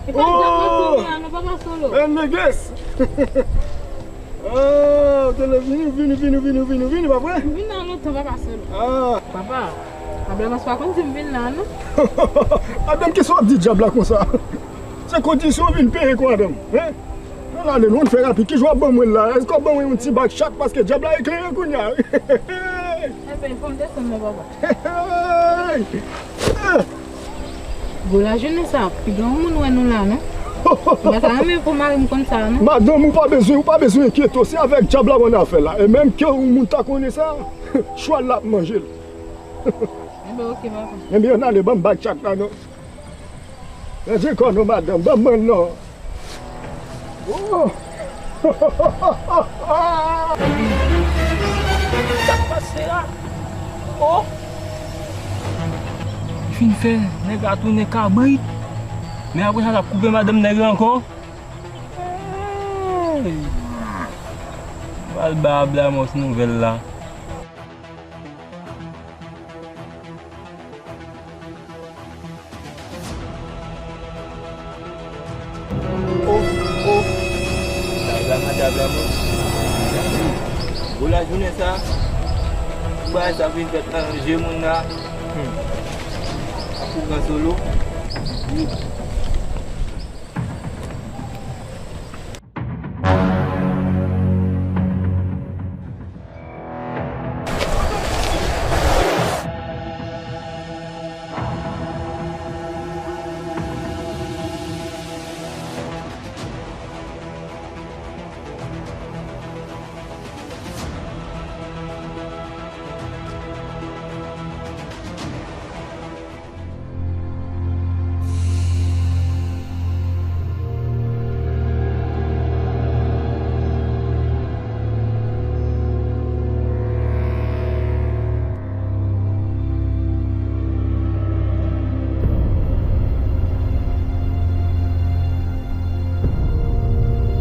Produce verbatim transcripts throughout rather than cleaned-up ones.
E pa djab la k tonbe la non, papa Solo. Bèl neges. Ah, tande, vini, vini, vini, vini, vini, vini, pa vre? M vin la lontan, papa Solo. Ah. Papa, Ablamos pa konn di m vin la non. Madanm, kisa w ap di djab la konsa? Se kondisyon w vin peye kwa, madanm? Hein? Ann ale non, ann fè rapid. Kijan w ap ban mwen l la? Èske w ap ban mwen yon ti bag chat? Paske djab la eklere kounye a. Enben, fò m desann non, papa. Hey! Gwo lajounen sa, pi gen yon moun wè nou la non. M pa ta renmen pou mari m konn sa non. Madanm, ou pa bezwen, ou pa bezwen enkyete w. Se avèk djab la w annafè la. E menm ke yon moun ta konnen sa, chwal la ap manje l. Enben, oke, papa. Enben, ann ale, ban m bag chat la non. Ranje kò nou, madanm, ban m mwen non. Oh! Sa k pase la? Oh! Li fin fè nèg la tounen kabrit. Men apre sa, l ap koupe madanm nèg la ankò. Hey! M al ba Ablamos nouvèl la. Oh, oh. Djab la, djab la, mwen. Bon, lajounen sa, pou bagay sa vin fèt nan je moun la. Hmm. Ap pou gran solo.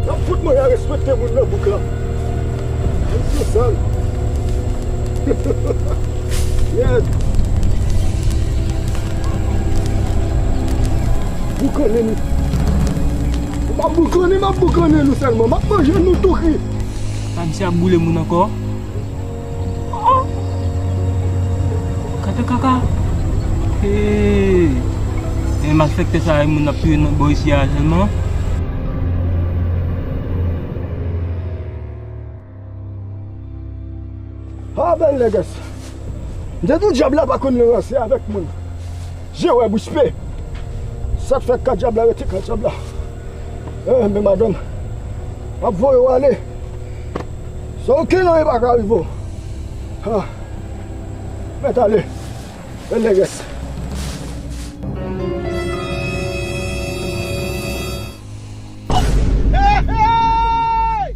N ap fout mwen a respekte moun nan bouk la. Mesye sal. Mèd. Boukannen nou. M ap boukannen, m ap boukannen nou sèlman. M ap manje nou tou kri. A, misye ap boule moun ankò. Oh! Gade kaka. Hey! E malfektè sa, e moun ap touye nan bò isi a sèlman. Ah, bèl nègès. M te di w dyab la pa konn ranse avèk moun. Je wè bouch pe. Sa k fè ka dyab la rete ka dyab la. Eh, men madanm, m ap voye w ale. Sa okenn anyen pa ka rive w. Ah. Mèt ale. Bèl nègès. Hey, hey!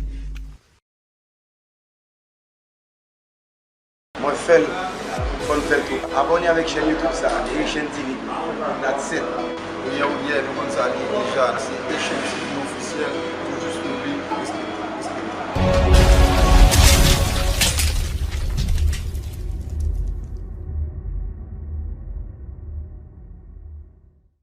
Mwen fè l, fò n fè l tou. Abòne avèk chèn YouTube sa, Haitian T V. That's it. Kounye a, ou byen, nou konn sa, li deja, se